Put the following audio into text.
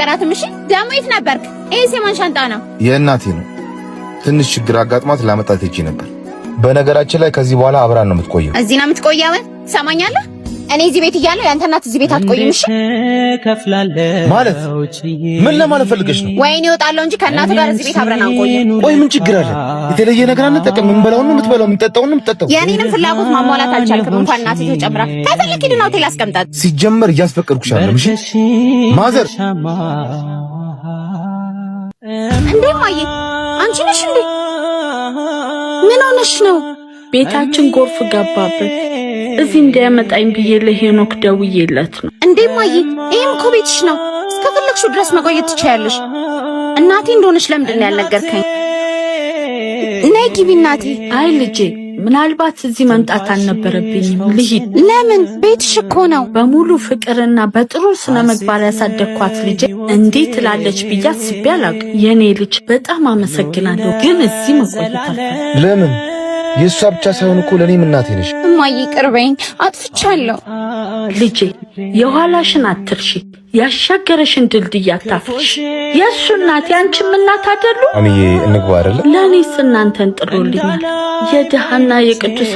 አልናገራትም። እሺ ደግሞ የት ነበርክ? ይሄ የማን ሻንጣ ነው? የእናቴ ነው። ትንሽ ችግር አጋጥሟት ላመጣት ሄጄ ነበር። በነገራችን ላይ ከዚህ በኋላ አብራን ነው የምትቆየው። እዚህ ነው የምትቆየው? ትሰማኛለህ? እኔ እዚህ ቤት እያለሁ ያንተ እናት እዚህ ቤት አትቆይም። እሺ ማለት ምን ለማለት ፈልገሽ ነው? ወይኔ እወጣለሁ እንጂ ከእናትህ ጋር እዚህ ቤት አብረን አንቆይም። ቆይ ምን ችግር አለ? የተለየ ነገር አንጠቀም። የምንበላውን ነው የምትበላው፣ የምንጠጣውን ነው የምትጠጣው። የእኔንም ፍላጎት ማሟላት አልቻልክም። እንኳን እናትህ ተጨምራ ከፈለክ ሂድና ሆቴል አስቀምጣት። ሲጀመር እያስፈቀድኩሽ አይደለም። እሺ mother። እንዴ ማዬ፣ አንቺ ነሽ እንዴ? ምን ሆነሽ ነው? ቤታችን ጎርፍ ገባብን። እዚህ እንዲያመጣኝ ብዬ ለሄኖክ ደውዬለት ነው። እንዴ ማዬ፣ ይሄም እኮ ቤትሽ ነው። እስከፈለግሽው ድረስ መቆየት ትችያለሽ። እናቴ እንደሆነች ለምንድን ነው ያልነገርከኝ? ነይ ግቢ እናቴ። አይ ልጄ፣ ምናልባት እዚህ መምጣት አልነበረብኝም። ልሂድ። ለምን? ቤትሽ እኮ ነው። በሙሉ ፍቅርና በጥሩ ስነ ምግባር ያሳደግኳት ልጄ እንዲህ ትላለች ብዬ አስቤ አላውቅም። የኔ ልጅ በጣም አመሰግናለሁ፣ ግን እዚህ መቆየት አልፈልግም። ለምን? የእሷ ብቻ ሳይሆን እኮ ለእኔም እናቴ ነሽ። እማዬ ይቅርበኝ፣ አጥፍቻለሁ። ልጄ የኋላሽን አትርሺ፣ ያሻገረሽን ድልድይ አታፍርሽ። የእሱ እናት ያንቺም እናት አይደሉ? አሚዬ እንግባ አይደለ? ለእኔስ እናንተን ጥሎልኛል። የድሃና የቅዱስ